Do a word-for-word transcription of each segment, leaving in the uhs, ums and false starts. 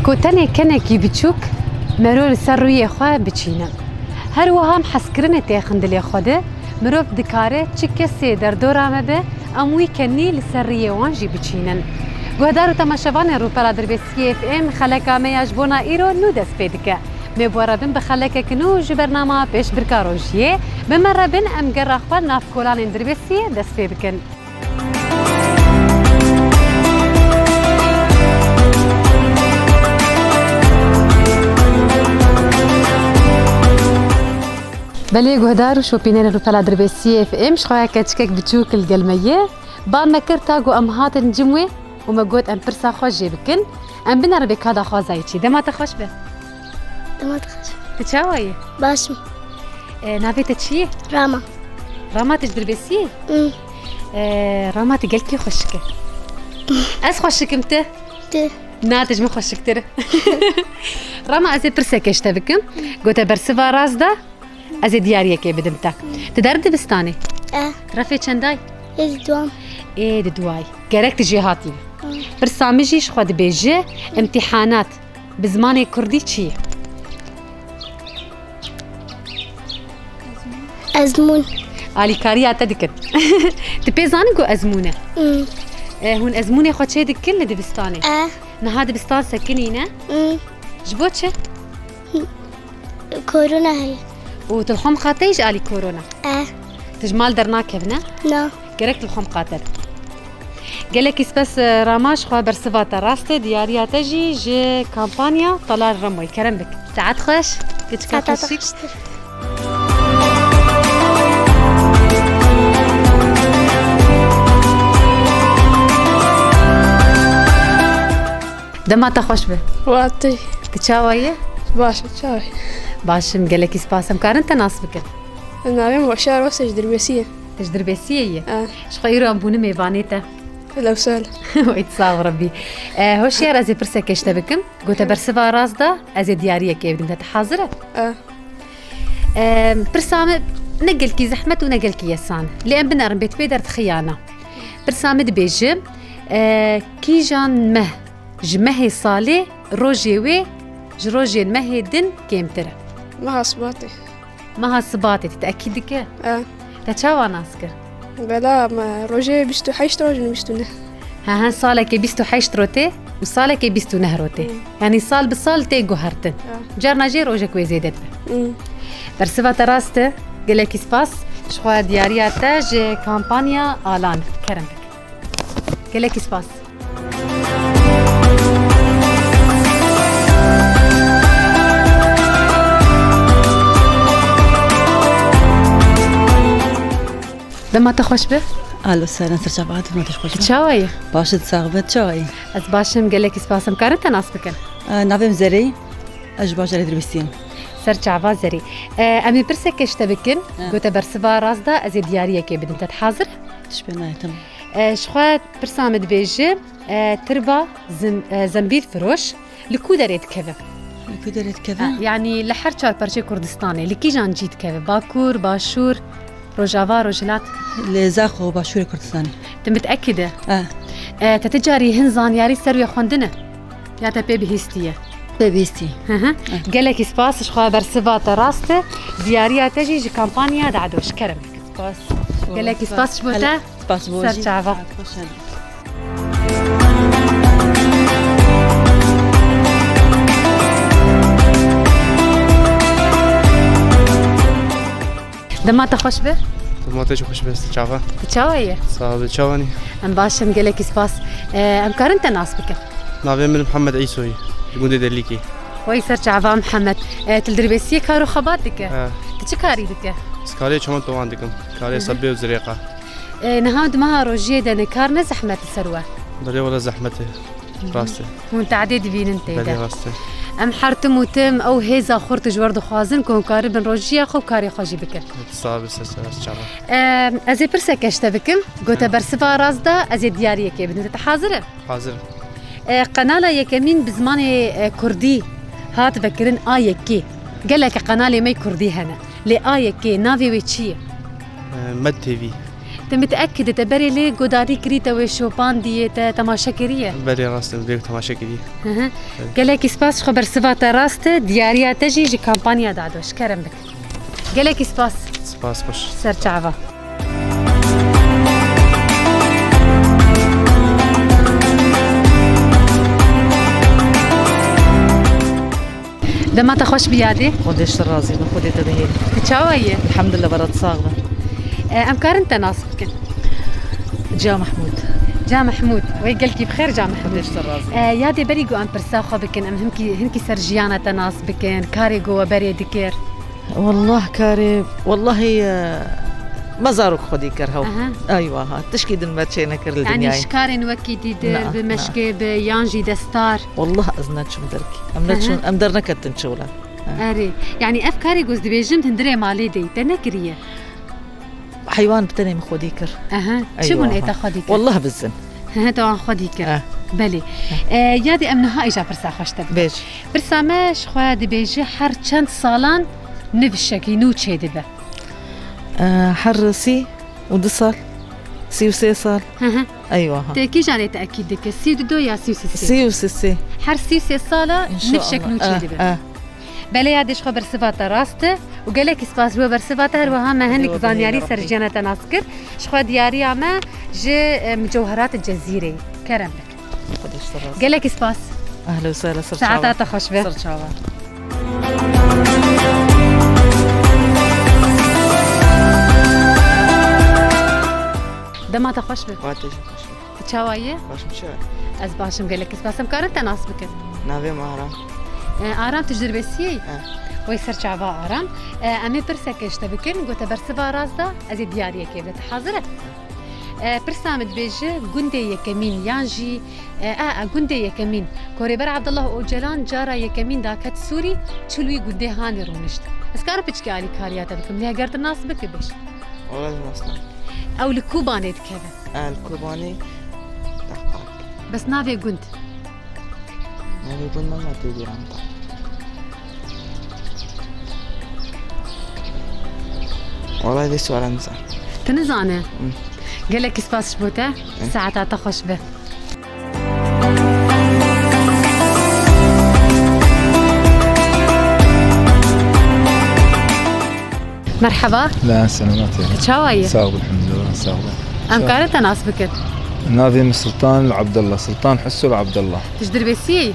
Ku tenê kenekî biçûk mero li ser rûyê xwe biçîne. Her wiha em hezkirinê têxin dilê xwe de, mirov dikare çi kesê derdora me be, em wî kenî li ser rûyê wan jî biçînin. Guhdar û temaşevanên Rûpela Dirbêsiyê F M, xeleka me ya ji bona îro nû dest pê dike. Em ê bi we re bin bi xelekek nû ji bernama pêşbirka rojiyê. Bi me re bin, em gera xwe nav kolanên dirbêsiyê dest pê bikin. Belê guhdar û şopînerên Rûpela Dirbêsiyê F M, ji xwe ya keçikek biçûk li gel me ye. Ba me kir ta ku em hatin cim wê û me got em pirsa xwe jê bikin. Em binerin vê ka daxwaza yê çi. Dema te xweş be. Dema te xweş. Tu çawa yî? Baş im. E, navê te çi ye? Rama. Rama, tu ji Dirbêsiyê yî? Hmm. E, Rama, tu gelkî xweşik î. Ez xweşik im, tu? Tu. Na, tu ji min xweşiktir î. Rama, ez ê pirsekê ji te bikim. Gote bersiva rast da, ez ê diyariyekê bidim te. Tu der dibistanê? E. Refê çendayî? Ê di duam. Ê di duayî. Gerek tu jêhatî bî. Hı. Pirsa min jî ji xwe dibêje, imtîhanat bi zimanê kurdî çi ye? Ezmûn. Alîkariya te dikin. Tu pê zanin ku ezmûn e? Hı. E, hûn ezmûnê xwe çê dikin li dibistanê? E. Niha dibistan sekinîne? Hı. Ji bo çi? Korona heye. Û tu li xwe miqate yî ji alî korona? Eh. Tu ji mal dernakevine? Na. Gerek tu li xwe miqate be. Gelekî spas, e, Rama, ji xwe bersiva te rast e, diyariya te jî ji kampanya Talar Remoyê. Kerem bik. Saet xweş. Keçika Saeta te xweşik. Xweştir. Dema te xweş be. Wa tu. Tu çawa yî? Baş, çawa yî? Baş im, gelekî spas. Em karin te nas bikin? Navê min Weşar Rast e, ji Dirbêsiyê. Tu ji Dirbêsiyê yî? E. Ji xwe îro em bûne mêvanê te. Lewsel. Wê tu sax Rebî. E, hoşyar, ez ê pirsekê ji te bikim. Gote bersiva rast da, ez ê diyariyekê bidim te. Tu hazir e? E. E, pirsa min ne gelkî zehmet û ne gelkî yesan. Lê em binerin bê tu pê derdixî ya na. Pirsa min dibêje, e, kîjan meh ji mehê salê rojê wê ji rojên mehê din kêmtir e? Meha Sibatê. Meha Sibatê, tu tekîd dike? E. Te çawa nas kir? Bela me rojê bîst û heşt roj in, bîst û neh. He he, salekê bîst û heşt rotê û salekê bîst û neh rotê. Hmm. Yanî sal bi sal tê guhertin. E. Carna jê rojek wê zêde dibe. Hmm. Bersiva te rast e. Gelekî spas. Ji xwe diyariya te ji kampanya Alan. Kerem bike. Gelekî spas. Dema te xweş be. Alo, selam, ser çava, dema te xweş be. Çawa yî? Baş e, sax be, çawa yî? Ez baş im, gelekî spas. Em karin te nas bikin? E, navê min Zerê, ez ji bajarê Dirbêsiyê yim. Ser çava Zerê. E, em ê pirsekê ji te bikin. Ha. Gote bersiva rast da, ez ê diyariyekê bidim te. Hazir? Tişt pê nayê, tamam. E, ji xwe pirsa min dibêje, e, tirba zin-, e, zembîl firoş li ku derê dikeve? Li ku derê dikeve? E, yanî li her çar perçê Kurdistanê, li kîjan cî dikeve? Bakur, Başûr, Rojava, Rojhilat? Li Zaxo, Başûrê Kurdistanê. Tu mitekîd e? E. E, te ti carî hin zanyarî ser wê xwendine? Ya te pê bihîstiye? Pê bihîstiye. Hı hı. E. Gelekî spas, ji xwe bersiva te rast e. Diyariya te jî ji kampanya Dado, ji kerem. Spas. Gelekî spas ji bo te. Spas bo jî. Ser çava. Dema te xweş be. Dema te jî xweş be, ser çava. Tu çawa yî? Sağ ol, çawa nî? Em baş in, gelekî spas. E, em karin te nas bikin? Navê min Mihemed Îsoyî, ji gundê Delîkê. Wey ser çava Mihemed. E, tu li Dirbêsiyê kar û xebat dike? He. Tu çi karî dike? Ez karê çimentovan dikim. Karê Hı hı. sebê û zirêqa. E, niha di meha rojiyê de ne kar ne zehmet li ser we? Belê wele zehmet e. Hı hı. Rast e. Hûn tadê dibînin tê de. Belê rast e. Em her tim û tim ew hêza xurt ji we re dixwazin ku hûn karibin rojiya xwe û karê xwe jî bikin. Sax be, ser çava. E, ez ê pirseke ji te bikim. Gote Hı. bersiva rast da, ez ê diyariyekê bidim. Tu hazir î? Hazir im. E, qenala yekemîn bi zimanê, e, kurdî hat vekirin A yekê. Gelek qenalê me kurdî hene. Lê A yekê navê wê çi ye? E, Med T V. Te miteekid e, te berê lê guhdarî kirî, te wê şopandiyê, te temaşe kiriye? Belê, rast e, vê temaşe kirî. Hı hı. Evet. Gelekî spas ji xwe bersiva te rast e, diyariya te jî ji kampanya Dadoş. Kerem bik. Gelekî spas. Spas, xweş. Ser çava. Dema te xweş bî yadê. Xwedê ji te razî be, Xwedê te bihêle. Tu çawa yî? Elhamdulillah, bera tu sax be. E, em karin te nas bikin? Ca Mehmûd. Ca Mehmûd. Wê gelkî bi xêr, Ca Mehmûd. Xwedê ji te razî be. E, yadê berî ku em pirsa xwe bikin, em hinkî, hinkî ser jiyana te nas bikin, karê ku we berê dikir. Wallah karê, wallahî, e, me zarok xwedî kir hew. Aha. Eywa ha, tişkî din me çê nekir li dinyayê. Yanî ji karên wekî dîdir, na, bi meşkê bi, yan jî destar. Wallah ez neçûm derkî. Em neçûn, aha, em derneketin çewla. Ha. Erê, yanî ev karê ku ez dibêjim hundirê malê de yî, te nekiriye? Heywan bi tenê min xwedî kir. Aha, çi bûn ê te xwedî kir? Wallah bizin. He, te wan xwedî kir. Eh. Belê. Eh. E, yadê em niha îja pirsa xwe ji te bikin. Bêj. Pirsa me ji xwe dibêje her çend salan nivşekî nû çêdibe? Eh, her sî û du sal, sî û sê sal. Hı hı. Eywa ha. Te kîjan ê te ekîd dike? Sî û du ya sî û sê? Sî û sê. Her sî û sê sala nivşek nû çêdibe. Eh, eh. Belê, yadê ji xwe bersiva te rast e û gelekî spas ji bo bersiva te, her wiha me hinek zanyarî ser jiyana te nas kir. Ji xwe diyariya me ji, e, Mucewherat Cezîrê. Kerem bik. Xwedê ji te razî. Gelekî spas. Ehlen we sehlen, ser çava. Saeta te xweş be. Ser çava. Dema te xweş be. Xwedê te jî xweş be. Tu çawa yî? Baş im, çi? Ez baş im, gelek spas. Em karin te nas bikin? Navê min Aram. E, Aram, tu ji Dirbêsiyê yî? E. Wey ser çava Aram. E, em ê pirseke ji te bikin, ku te bersiva rast da, ez ê diyariyekê bide. Tu hazir e? E, pirsa min dibêje, gundê yekemîn yan jî, e, e, e, gundê yekemîn ku Rêber Abdullah Ocalan cara yekemîn da ket Sûrî, çû li wî gundê hanê rûnişt. Ez karim piçkî alîkariya te bikim, lê heger tu nas bikî bêj. Wala ez nas nakim. Ew li Kobanê dikeve? E, li Kobanê. Deqqa. Bes navê gund? Navê gund me ma tê bîra min ta. Wala vê suala nizanim. Tu nizane? Hı. Gelekî spas ji bo te. Hı. Saeta te xweş be. Merheba. La, selamet ya. Tu çawa yî? Sağ ol, elhamdülillah, sağ ol. Em karin te nas bikin? Navê min Sultan Abdullah, Sultan Husul Abdullah. Tu ji Dirbêsiyê yî?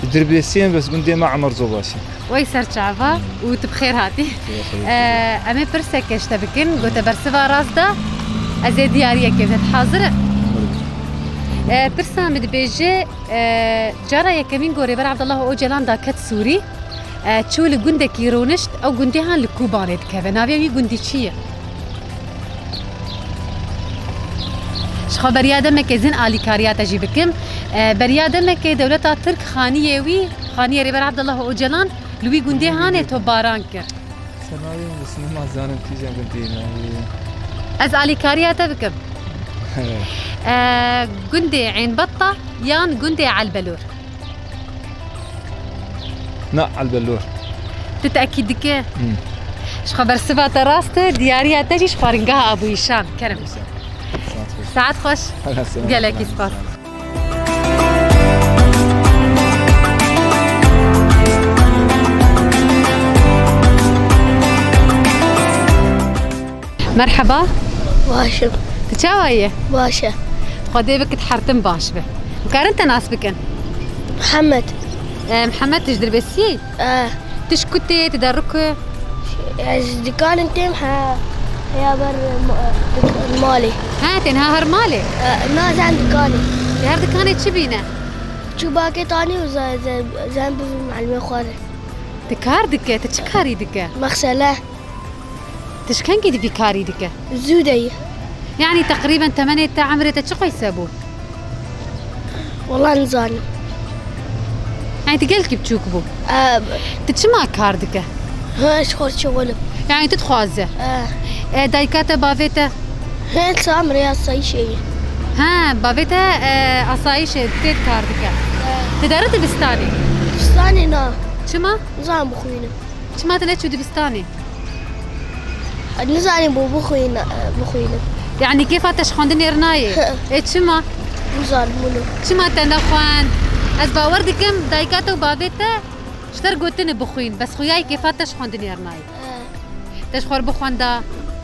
Ji Dirbêsiyê, bes gundê me Emer Zobaşî. Wey ser çava û tu bi xêr hatî. Xêr, xêr. Ee, em ê pirseke ji te bikin, ku te bersiva rast da, ez ê diyariyekê bide. Hazir e? Ee, pirsa min dibêje, ee, cara yekemîn ku Rêber Abdullah Ocalan da ket Sûrî, e, çû li gundekî rûnişt, ew gundê han li Kobanê dikeve. Navê wî gundî çi ye? Ji xwe beriya demekê ez ê alîkariya te jî bikim. E, beriya demekê dewleta Tirk xaniyê wî, xaniyê Rêber Abdullah Ocalan li wî gundê hanê topbaran kir. Ser navê min dest nima zanim kîjan gundê navê. Ez alîkariya te bikim. E, gundê Ênbetta yan gundê Elbelor? Na, Elbelor. Tu tekîd dike? Hmm. Ji xwe bersiva te rast e, diyariya te jî ji xwaringeha Abûyîşan. Kerem. Saet xweş. Saet xweş. Gelekî spas. Merheba. Baş im. Tu çawa yî? Baş e. Xwedê bikit her tim baş be. Em karin te nas bikin? Mihemed. E, Mihemed, tu ji Dirbêsiyê yî? E. Tu ji ku tê, tu derû ku? Ez dikanê têm, he, ya ber ma-, malê. Ha, tê niha her malê? E, na, ez her dikanê. Li her dikanê çi bîne? Çûbakê tanî û ze-, ze-, zen bi melimê xwe re. Tu kar dike, tu çi karî dike? Mexsele. Tu ji kengî di vî karî dike? Zû de ye. Yanî teqrîben temenê te, emrê te çi qeyse bû? Wala nizanim. Yanî tu gelkî biçûk bû? E, tu çima kar dike? He, ji xwe şixul im. Yanî tu dixwaze? E. E, dayika te, bavê te? He, samrê asayîşê ye. He, bavê te, e, asayîşê tê kar dike. E. Tu deri dibistanê? Dibistanê na. Çima? Nizanim bixwînim. Çima tu neçû dibistanê? Nizanim bû bixwîn-, bixwînim. Yanî kêfa te ji xwendinê re nayê? Ê çima? Nizanim wilo. Çima te nexwend? Ez bawer dikim dayika te û bavê te ji te re gotine bixwîn, bes xuyayê kêfa te ji xwendinê re nayê. He. Te ji xwe re bixwenda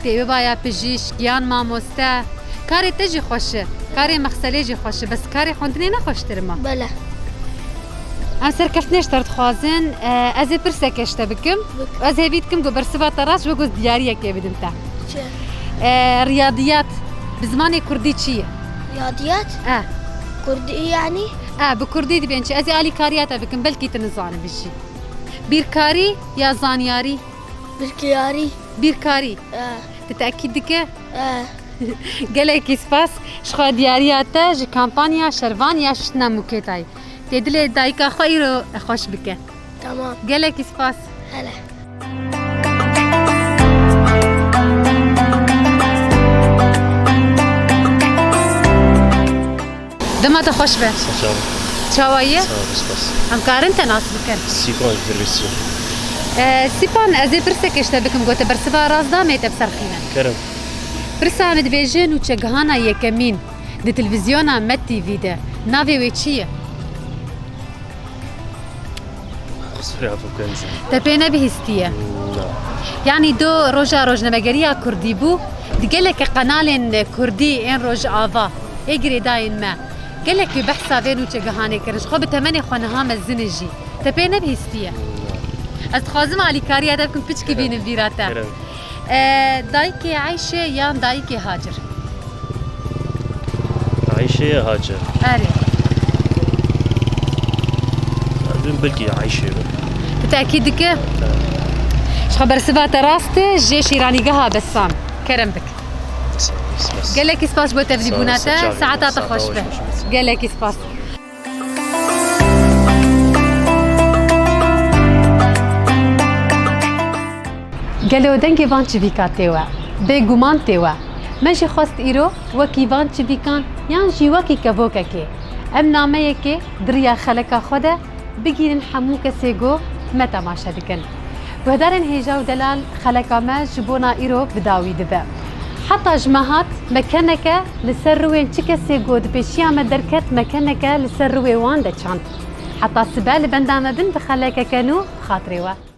têbibaya pijîşk yan mamoste. Karê te jî xweş e. Karê mexselê jî xweş e. Bes karê xwendinê ne xweştir ma? Bele. Em serkeftinê ji te re dixwazin. E, ez ê pirseke ji te bikim. Bik. Ez hêvî dikim ku bersiva te rast ji we ku ez diyariyekê bidim te. Çi? E, riyadiyat bi zimanê kurdî çi ye? Riyadiyat? E. Kurdî yanî? E, bi kurdî dibên çi? Ez ê alîkariya te bikim. Belkî tu nizanibî jî. Bîrkarî ya zanyarî? Bîrkarî. Bîrkarî. E. Tu tekîd dike? E. Gelekî spas ji xwe diyariya te ji kampanya Şervan ya Şiştina Mûkê tayî. Tê dilê dayika xwe îro xweş bike. Tamam. Gelekî spas. Hele. Dema te xweş be. Sağ ol. Çawa ye? Sağ ol, spas. Em karin te nas bikin? Sîpan ji Dirbêsiyê. Ee, Sîpan, ez ê pirseke ji te bikim, ku te bersiva rast da, me te bi ser xîne. Kerem. Pirsa min dibêje nûçegihana yekemîn di televîzyona Med T V de navê wê çi ye? Qusûrê afû kenizim. Te pê nebihîstiye? Na. Yanî do roja rojnamegeriya kurdî bû, di geleke qenalên kurdî ên rojava, ê girêdayên me, gelekî behsa vê nûçegihanê kirin. Ji xwe bi temenê xwe niha mezin e jî. Te pê nebihîstiye? Na. Ez dixwazim alîkariya te bikim, piçkî bînim vîra te. Kerem. E, dayikê Eyşê yan dayikê Hacir? Eyşê ya Hacir? Erê. Dibim belkî Eyşê be. Tu tekîd dike? Evet. Ji xwe bersiva te rast e, jê şîranîgeha Besam. Kerem bik. Spas, spas. Gelekî spas bo tevlîbûna te. Sağ ol, sağ ol. Saeta te xweş be. Gelekî spas. Gelo dengê van çivîka tê we? Bêguman tê we. Me jî xwest îro wekî van çivîkan yan jî wekî kevokekê em nameyekê di riya xeleka xwe de bigihînin hemû kesê ku me temaşe dikin. Guhdarên hêja û delal, xeleka me ji bona îro bi dawî dibe. Heta ji me hat, me keneke li ser riwên çi kesê ku di pêşiya me derket, me keneke li ser riwê wan de çand. Heta sibe li benda me bin bi xelekeke nû bi xatirê we.